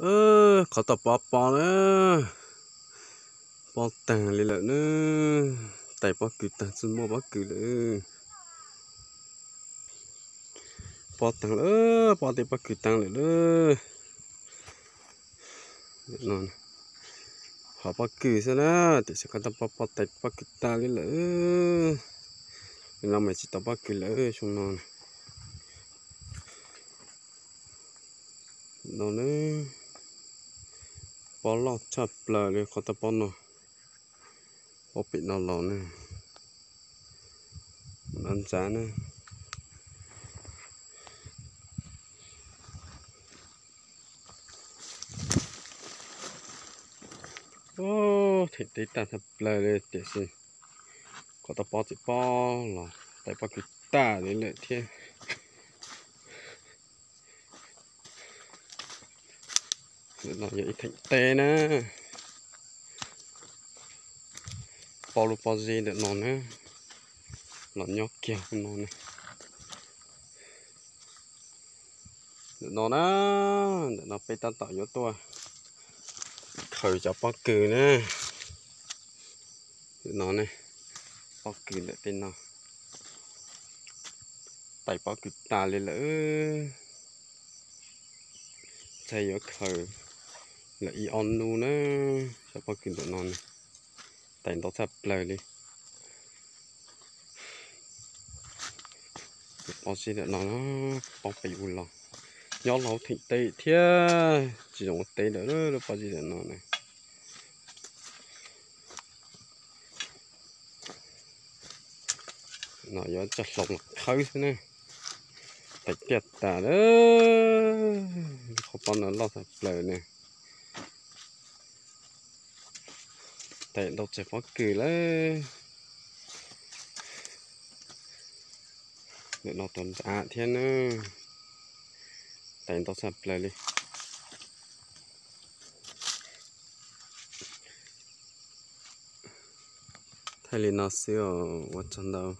Qhov toj pob pob na, pob taag li lawm na, tais pob kws taag tsi muaj pob kws lawm. Pob taag lawm, pob tej pob kws taag lawm lawm. Hov pob kws xwb na, tiam sis qhov toj pob pob tais pob kws tag li lawm. Nim no mas tsis tau pob kws lawm xyoo no. No na, pob loj tshaj plaws li qhov toj pob no. Pob pem no los na, no ntxav na. Theem teb tag tshaj plaws li tiam sis qhov toj pob tseem pob los tais pob kws tag li lawm thiab. Ntawm no yog ib theem teb na, pob lub pob zeb ntawm no na, los nyob kiag no na. Ntawm no na, ntawm no peb tab tom yuav tuaj khaws cov pob kws na. Ntawm no ne, pob kws ntawm tej no, tais pob kws tas li lawm. Ntshai yuav khaws lawm ib ob hnub na, cov pob kws ntawm no ne, tais ntau tshaj plaws li. Pob zeb ntawm no, pob pem ub los, nyob hauv theem teb thiab tsis zoo ua teb lawm lub pob zeb ntawm no na. No yuav coj hloov los khawb xwb na. Tais tiaj tas lawm, qhov pob no loj tshaj plaws na. Tais ntau tshaj pob kws lawm. Ntawm no tuaj nram thiab na, tais ntau tshaj plaws li. Thaij li no xwb os, ua tsaug ntau.